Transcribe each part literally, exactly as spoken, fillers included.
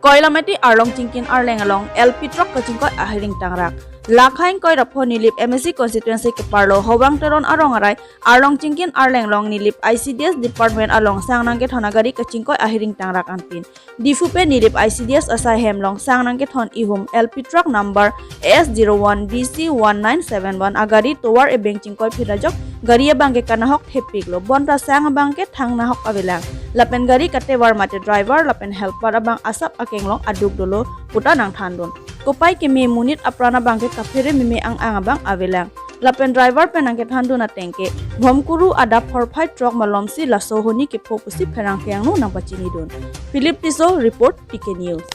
Koilamati Arlong Chingkin Arleng along L P truck kachingkoi ahiring tangrak. Lakhai ingkoi ra pho Nilip M A C constituency keparlo Hobang Teron arong arai Arlong Chingkin Arleng along Nilip I C D S department along sang nangkethon agari kachingkoi ahiring tangrak anpin Diphu pen Nilip I C D S asai hem along sang nangkethon ihum L P truck number A S zero one B C one nine seven one agari tovar ebeng chingkoi phit ajok gari abangke kanahok thepiklo, bonta sang abangke thang nahok avelang. Lapen gari katevar mate driver lapen helper abang asap akenglong aduk dolo puta nangthandun. Kopai keme monit apran abangke kaphere meme ang-ang abang avelang. Lapen driver pen nangkethandun atengke, Bhomkuru adap phorphai truck malomsi laso honi kepho pusi pherangke angno nangpachinidun. Philip Tisso report, T K News.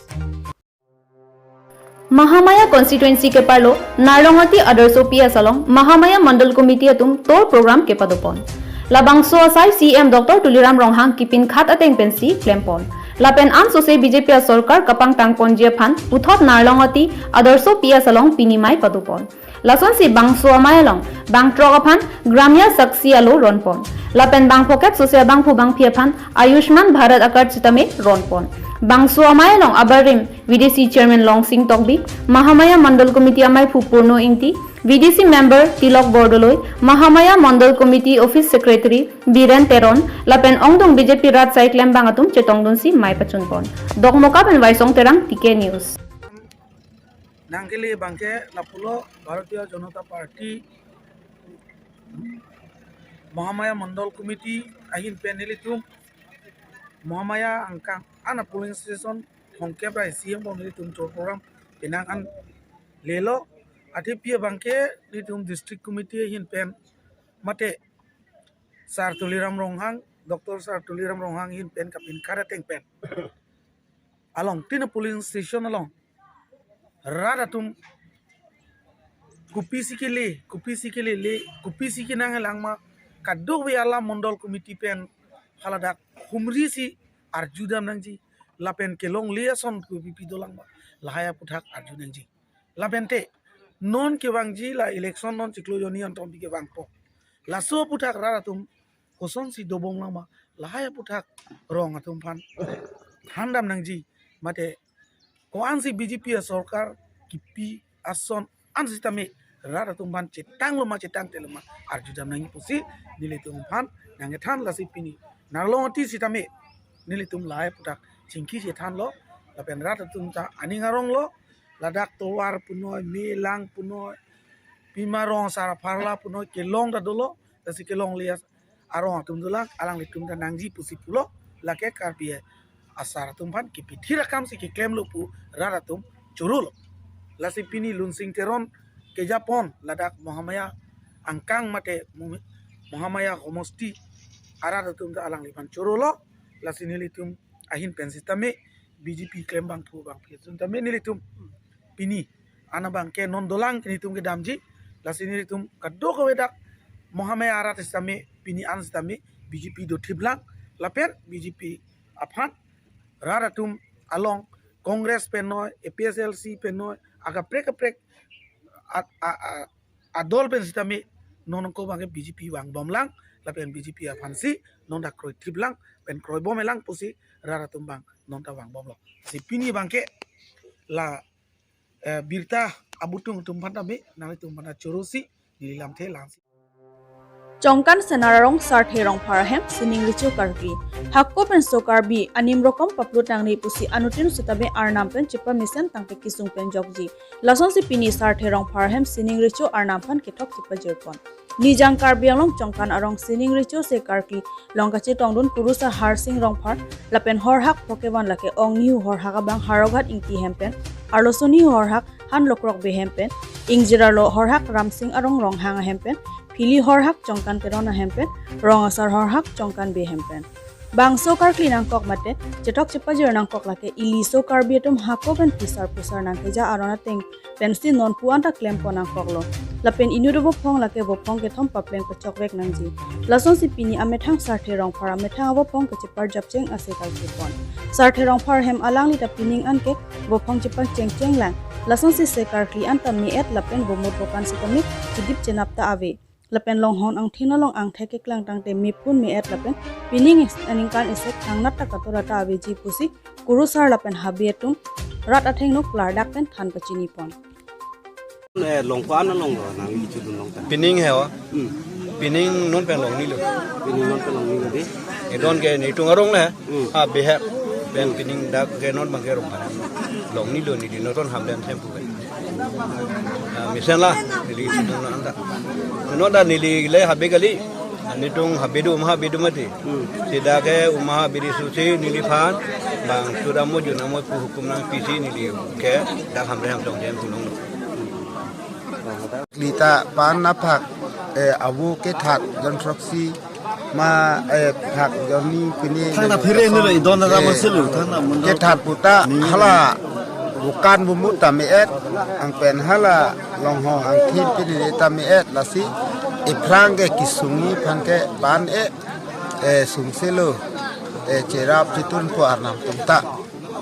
Mahamaya constituency keparlo Narlongati Adarsho P S along Mahamaya Mandal Committee atum tour program kepadopon. Labangso asai C M Doctor Tuliram Ronghang kipinkhat ateng pensi klempon. Lapen ansose B J P asorkar kapangtangponji aphan puthot Narlongati Adarsho P S along pini mei padopon. Lasonsi bangso amei along bang throk aphan Gramya Sakshi alo ronpon. Lapen bang phokep sose abangphu bangphi aphan Ayushman Bharat acard sitame ronpon. Bangso amei along abarim V D C Chairman Longsing Tokbi, Mahamaya Mandal Committee ameiphu Purno Ingti, V D C member Tilok Bordoloi, Mahamaya Mandal Committee Office Secretary Biren Teron, lapen ongdung B J P rat asai klembang atum chetongdunsi mei pachunpon. Dokmoka pen Vaisong Terang, T K News. Nangkele abangke lapulo Bharatiya Janata Party Mahamaya Mandal Committee ahin pen nelitum Mahamaya angkang ana polling station thomkep ra isi hem along nelitum tour program penang an lelo. Athepi abangke nelitum district committee ahin pen mate Sir Tuliram Ronghang, Doctor Sir Tuliram Ronghang ahin pen kapinkhat ateng pen along tin a polling station along rat atum kopisi kele, kopisi kelele, kopisi kenanglang ma, kadokave alam Mandal Committee pen haladak humrisi arjudam nangji, lapen kelongle ason kopi pi dolang ma, lahai aphuthak arju nangji. Lapen te non kevangji la election non chiklo jonni antombi kevangpo. Laso aphuthak rat atum kosonsi dobomlang ma, lahai aphuthak rong atum aphan thandam nangji, mate ko-ansi B J P asorkar kipi ason an sitame rat atum aphan chetanglo ma chetangtelo ma arjudam nangji pusi nelitum aphan nangkethan. Lasi pini Narlongati sitame nelitum lahai aphuthak chingki chethanlo, lapen rat atum ta aning aronglo, ladak tovar punoi, me lang punoi, pima rong asar apharla punoi kelong ta dolo, lasi kelongle arong atum dolang, alanglitum ta nangji pusi pulo, lake Karbi asar atum aphan kipithir akamsi keklemlo pu rat atum chorolo. Lasi pini Lunsing Teron kejapon ladak Mahamaya angkang mate Mo-, Mahamaya homosti arat atum ta alangliphan chorolo. Lasi nelitum ahin pen sitame B J P klembangphu bangphi atum tame nelitum pini an abangke non dolang nelitum kedamji. Lasi nelitum kadokave dak Mahamaya arat sitame pini an sitame B J P dothiplang, lapen B J P aphan rat atum along Congress penoi, A P H L C penoi, akaprek kaprek a, a, a, adol pen sitame non ko abangke B J P vangbomlang, lapen B J P aphansi non ta kroithiplang pen kroibomelang pusi rat atum abang non ta vangbomlo. Si pini abangke la, eh, birta abutung atum aphan tame nanglitum aphan ta chorosi neli lamthe langsi. Chongkan Senararong Sarthe Rongphar ahem sining recho Karkli. Hako penso Karbi anim rokom paplut nangri pusi anuttin sitame arnam pen chepamesen tangte kesung pen jokji. Lasonsi pini Sarthe Rongphar ahem sining recho arnam aphan kethok chepajirpon. Nijang Karbi Anglong Chongkan arong sining recho se Karkli along kachetongdun kurusar Harsing Rongphar, lapen horhak phokevan lake Ongnihu horhak abang Haroghat Ingti ahem pen, arloso nihu horhak Han Lokrok Bey ahem pen, ingjir arlo horhak Ramsing Arong Ronghang ahem pen, phili horhak Chongkan Teron ahem pen, rong asar horhak Chongkan Bey ahem pen. Bangso Karkli nangkok mate chethok chepajir nangkok lake iliso Karbi atum hako pen phisar pusar nangkeja aron ateng pensi non pu-an ta klempon nangkoklo. Lapen inut abophong lake bophong kethom papleng pachokvek nangji. Lasonsi pini amethang Sarthe Rongphar amethang abophong kacheparjapcheng ase kalkipon. Sarthe Rongphar ahem alangli ta pining anke bophong chepachengcheng lang. Lasonsi se Karkli an ta me-et lapen bomut bokan sitame chedip chenap ta ave. lapen longhon angthin along angthek keklang tangte mepun me-et lapen pining is-, aningkan isek thangnat ta katora ta aveji pusi kurusar lapen habe atum rat athengno klardak pen than pachini pon. Eh, long ko-an along lo, nang ichu dun long ta. Pining he ho. Hmm. Pining non pen longnilo. Pining non pen longnilo de. Edon ke netum arong le. Hmm. Ha behek. Pen pining dak ke non bang ke rong. Longnilo neli non ton ham den tempu ke. Ah, mesen la, neli ichu dun long ta. Non ta neli le habe kali. Netum habe do, um habe do mati. Hmm. Seta ke um habe di susi neliphan. Bang sudah mo jun amo pu hukum nangpisi neli ke dak ham reham tong jen punong. Lita pan aphak, eh, awo kethat jon throksi ma, eh, phak jonni pine. Thang na phire ni lo, idon na, eh, maselo, thang na mundo. Kethat puta hala bukan bumut ta me-et, angpen hala longhon angthin pine ta me-et, lasi iphrang ke kesung aphan ke pan-e, eh, sungselo, eh, cherap chetun po arnam atum ta.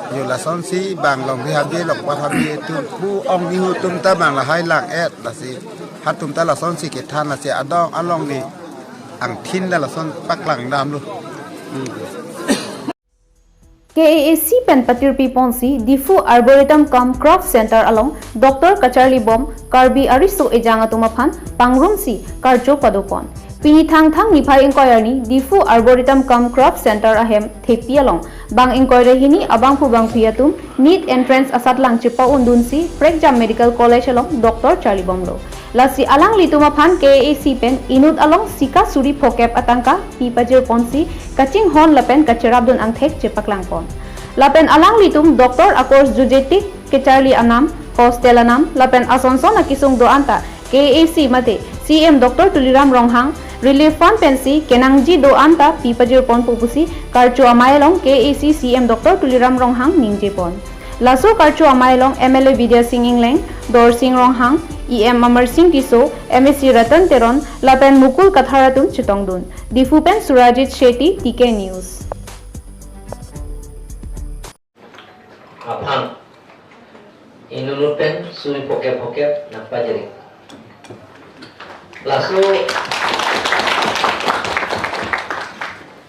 Yo lasonsi bang longri habe, lokpat habe atum pu ong nihu atum ta bang lahai lang-et, lasi hatum ta lasonsi kethan, lasi adong along ni angthin ta lason paklang damlo. K A A C pen patirpi ponsi Diphu Arboretum cum Craft Center along Doctor kacharli bom Karbi ariso ejang atum aphan pangrumsi karcho padopon. Pini Thangthang niphai ingkoi arni Diphu Arboretum cum Craft Center ahem thepi along bang ingkoi ra hini abangphu bangphi atum NEET entrance asatlang chepa-un dunsi Prekjam Medical College along doctor charli bomlo. Lasi alanglitum aphan K A A C pen inut along sika suri phokep atangka pi pajir ponsi kachinghon lapen kacherap dun angthek chepaklang pon. Lapen alanglitum doctor a-course jujetik kecharli anam, hostel anam, lapen asonson akesung do-an ta K A A C mate C M Doctor Tuliram Ronghang relief fund pensi kenangji do-an ta pi pajir ponpo pusi karcho amei along K A A C C M Doctor Tuliram Ronghang ningje pon. Laso karcho amei along M L A Bidya Sing Engleng, Dorsing Ronghang, E M Amarsing Tisso, M A C Ratan Teron, lapen Mukul Kathar atum chetongdun. Diphu pen Surajit Shetty, T K News. Aphan inut pen suri phokep phokep nangpajiri. Laso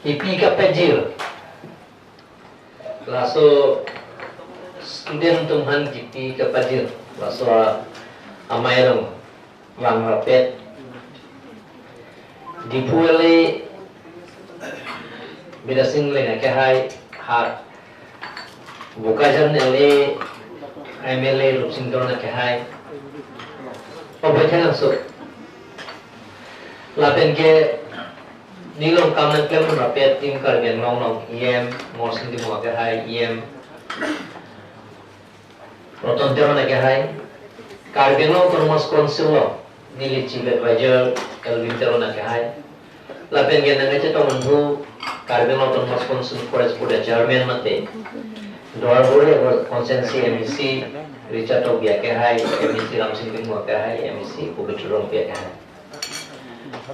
kipi kapajir. Laso student atum aphan kipi kapajir. Laso amei along vang rapet. Diphu L A Bidya Sing Engleng akehai, ha Bokajan L A, M L A Rupsing Teron akehai. Obo thalang so. Lapen ke neli along kam nangklem rapet Team Karbi Anglong along E M Morsing Timung akehai, E M Ratan Teron akehai, Karbi Anglong Autonomous Council along neli Chief Advisor Elwin Teron akehai. Lapen ke nangkachetong-unthu Karbi Anglong Autonomous Council Forest Board Chairman mate Duarbagori constituency M A C Richard Tokbi akehai, M A C Ramsing Timung akehai, M A C Pabitra Rongpi akehai.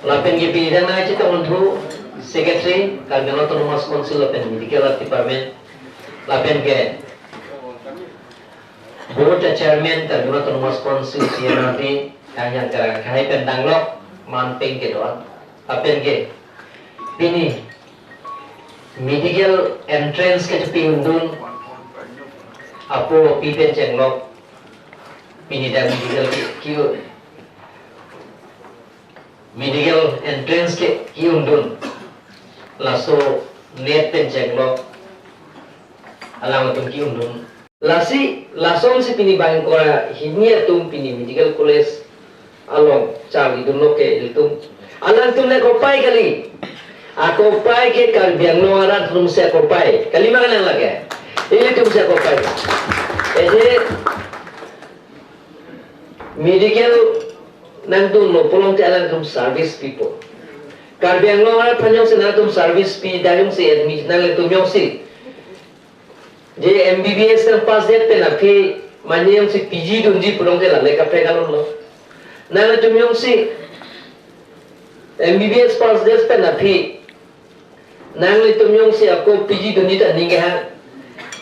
Lapen ke pini nangkachetong-unthu Secretary Karbi Anglong Autonomous Council lapen Medical Department, lapen ke Board Chairman Karbi Anglong Autonomous Council C M R D, Kangjang Terang akehai pen danglok manpeng kedo-an. Lapen ke pini medical entrance kechepi-un dun apo pi pen chenglok, pini dak medical ki, ki medical entrance ke ki-un dun. Laso NEET pen chenglok alang atum ki-un dun. Lasi lasonsi pini bang ingkoi ra hini atum pini medical college along charli dunlo ke ilitum. Alangtum le kopai kali. Akopai ke Karbi Anglong arat atum si akopai. Kalima kalang lake. Ilitum si akopai. Eje medical nangdunlo pulote alangtum service pipo. Karbi Anglong arat aphan jongsi nangtum service pi, dak jongsi admission nanglitum jongsi je M B B S nang pass det pen aphi, mane jongsi P G dunji pulote la le kaprek along lo. Nanglitum jongsi M B B S pass det pen aphi, nanglitum jongsi ako P G dunji ta ning ke ha.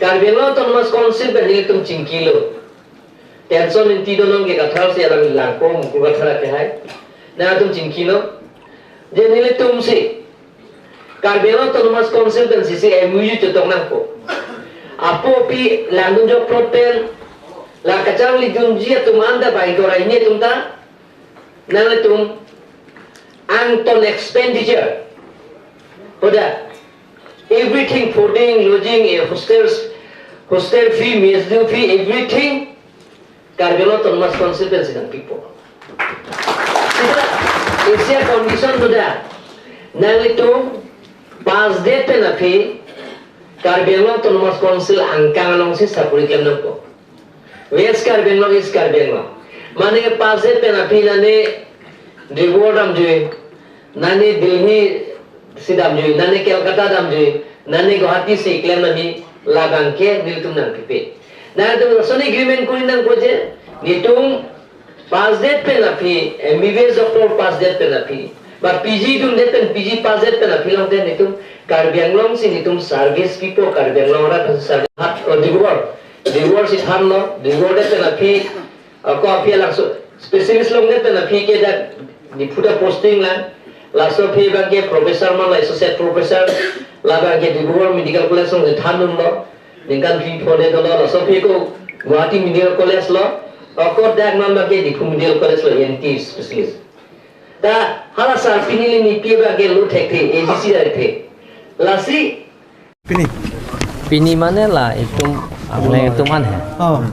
Karbi Anglong Autonomous Council pen nelitum chingkilo. Tension inti do nong ke Kathar si alam langpo, Mukul Kathar akehai. Nangtum chingkilo, je nelitum si Karbi Anglong Autonomous Council pen sisi M O U chetong nangpo. Apo pi langdun jok plot pen la kacharlidunji atum anta bai dorai ni atum ta nanglitum angton expenditure. Hoda, everything, fooding, lodging, eh, hostels, hostel fee, mess due fee, everything Karbi Anglong Autonomous Council pen si nangpipo. Sita, isi a-condition do da. Nanglitum pass det pen aphi Karbi Anglong Autonomous Council angkang alongsi sakori klem nangpo. West Karbi Anglong, East Karbi Anglong. Mane pass det pen aphi nane Dibrugarh damjui, nane Delhi si damjui, nane Kolkata damjui, nane Guwahati si klem nangji, labang ke nelitum nangpipe. Nangtum lason agreement kori nangpo je, netum pass det pen aphi, M B B S doctor pass det pen aphi, ba P G dundet pen, P G pass det pen aphi along te netum Karbi Anglong si netum service pipo, Karbi Anglong arat service. Hat, oh, Dibrugarh, Dibrugarh si thanlo, Dibrugarh det pen aphi, ako aphi alangso specialist longdet pen aphi ke dak Diphu ta posting lang. Laso aphi abang ke professor man la associate professor, labang ke Dibrugarh Medical College along thandunlo. Ningkan phli phone dolo, laso aphi ko Guwahati Medical College lo. Ako dak man abang ke Diphu Medical College lo, E N T specialist. Ta hala sar pini neli pi abang ke lo thekthe, A B C thekthe. Lasi Pini. Pini mane la itum, Angleng atum an he. Oh.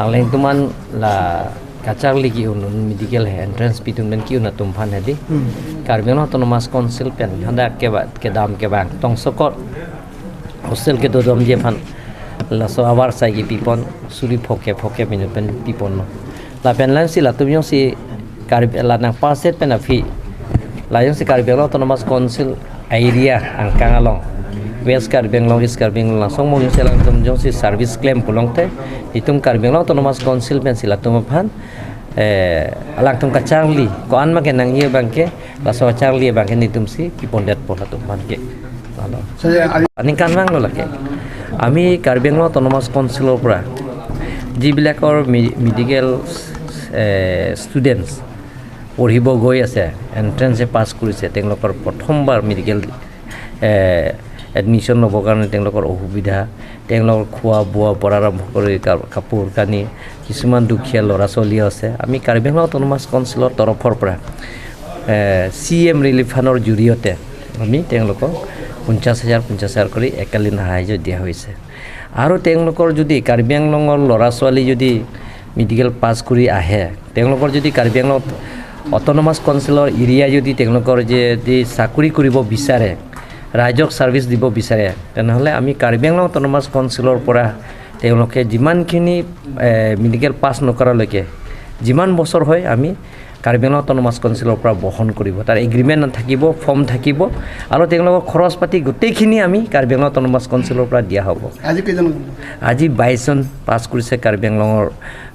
Angleng atum an la kacharli ki-un, un medical he, entrance pitun pen ki-un atum aphan he di. Hmm. Karbi Anglong Autonomous Council pen hadak keba, kedam kebang tongsokot hostel kedodomji aphan laso avar sai kepipon, suri phongke phongke minute pen piponlo. Lapen lang si latum jongsi Karbi, la nang pass det pen aphi, la jongsi Karbi Anglong Autonomous Council area angkang along, West Karbi Anglong, East Karbi Anglong, langsong mo jongsi alangtum jongsi service klem pulote, itum Karbi Anglong Autonomous Council pensi latum aphan, eh, alangtum kacharli ko-an ma ke nangji abang ke, laso kacharli abang ke netum si kipondetpo latum aphan ke. Alo. Saya, aningkanvanglo lake. Ami Karbi Anglong Autonomous Council-or pora, jibilakor mi-, medical, eh, students porhibo goi ase, entrance pass korise, tenglokor prothombar medical, eh, admission lobo karone tenglokor osubidha, tenglokor khua bua pora arambo kori ka-, kapur kani, kisuman dukhia lora soli ase. Ami Karbi Anglong Autonomous Council-or torofor pora, eh, C M Relief Fund-or joriyote ami tenglokor ponchas hajar, ponchas hajar kori ekalin sahayjo dia hoise. Aru tenglokor jodi Karbi Anglong-or lora suali jodi medical pass kori ahe, tenglokor jodi Karbi Anglong Autonomous Council-or area jodi tenglokor jodi sakori koribo bisare, raijok service dibo bisare, tenhole ami Karbi Anglong Autonomous Council-or pora tenglokor jimankhini, eh, medical pass nokoraleke, jiman bosor hoi ami Karbi Anglong Autonomous Council-or pora bohon koribo. Tar agreement thakibo, form thakibo, aru tenglokor khoros pati goteikhini ami Karbi Anglong Autonomous Council-or pora dia hobo. আজি কেইজন? আজি বাইশ জন পাছ কৰিছে কাৰ্বি আংলঙৰ,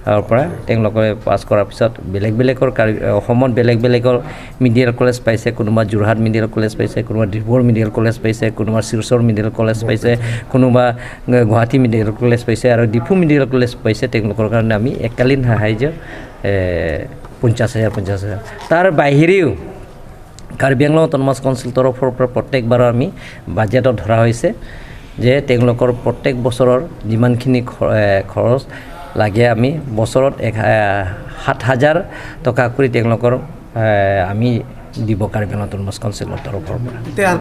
আহ, পৰা। তেওঁলোকে পাছ কৰাৰ পিছত বেলেগ বেলেগৰ কাৰ্বি, আহ, অসমত বেলেগ বেলেগৰ মেডিকেল কলেজ পাইছে, কোনোবা যোৰহাট মেডিকেল কলেজ পাইছে, কোনোবা ডিব্ৰুগড় মেডিকেল কলেজ পাইছে, কোনোবা শিলচৰ মেডিকেল কলেজ পাইছে, কোনোবা, আহ, গুৱাহাটী মেডিকেল কলেজ পাইছে আৰু ডিফু মেডিকেল কলেজ পাইছে। তেওঁলোকৰ কাৰণে আমি এককালীন সাহায্য, এ, পঞ্চাছ হাজাৰ, পঞ্চাছ হাজাৰ। তাৰ বাহিৰেও কাৰ্বি আংলং অট'নমাছ কাউন্সিল তৰফৰ পৰা প্ৰত্যেকবাৰৰ আমি বাজেটত ধৰা হৈছে যে তেওঁলোকৰ প্ৰত্যেক বছৰৰ যিমানখিনি খ-, এ, খৰচ লাগে, আমি বছৰত এক, এ, সাত হাজাৰ টকা কৰি তেওঁলোকৰ, এ, আমি দিব কাৰ্বি আংলং অট'নমাছ কাউন্সিলৰ তৰফৰ পৰা। এতিয়া